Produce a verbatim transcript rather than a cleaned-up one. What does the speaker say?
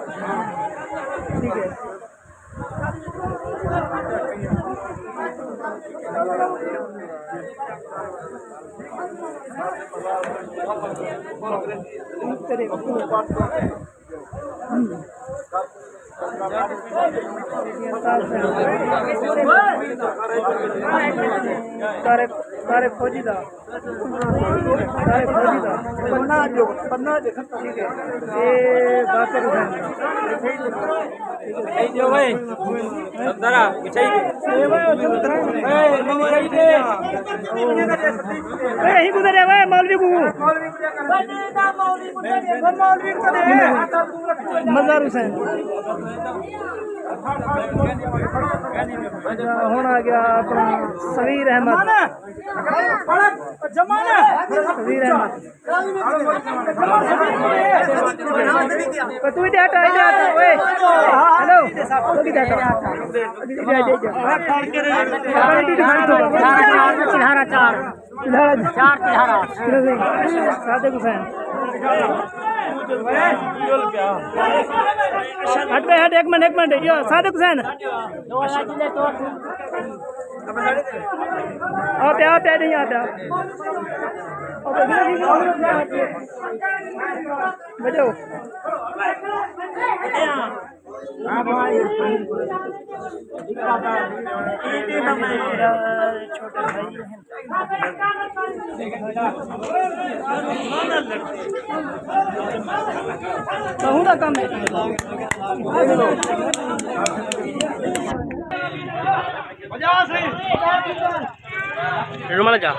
ٹھیک ہے۔ طارق، طارق فوجی دا۔ طارق فوجی دا۔ پناہ جو، پناہ جو۔ ٹھیک ہے۔ اے باقر حسین دا۔ اے جو بھائی، ذرا مٹھائی دے۔ اے بھائی، اے مٹھائی دے۔ اے، ہی گزرے ہوئے مولوی کو۔ مزار حسین۔ ہݨ آ ڳیا اپݨا صغیر احمد۔ صغیر احمد۔ تو ادھر ہٹا، ادھر ہٹا، اوئے۔ ہیلو۔ تو ادھر ہٹا۔ ادھر ہٹا۔ ادھر ہٹا۔ ادھر ہٹا۔ چار، چار۔ چار تہارا۔ صادق حسین۔ ہٹ بے ہٹ، ایک منٹ، ایک منٹ، یو صادق حسین۔ آ پیا، آ پیا، نہیں آ پیا۔ بچاؤ۔ میرا چھوٹا بھائی ہے۔ بہو دا کم ہے۔ رومال جا۔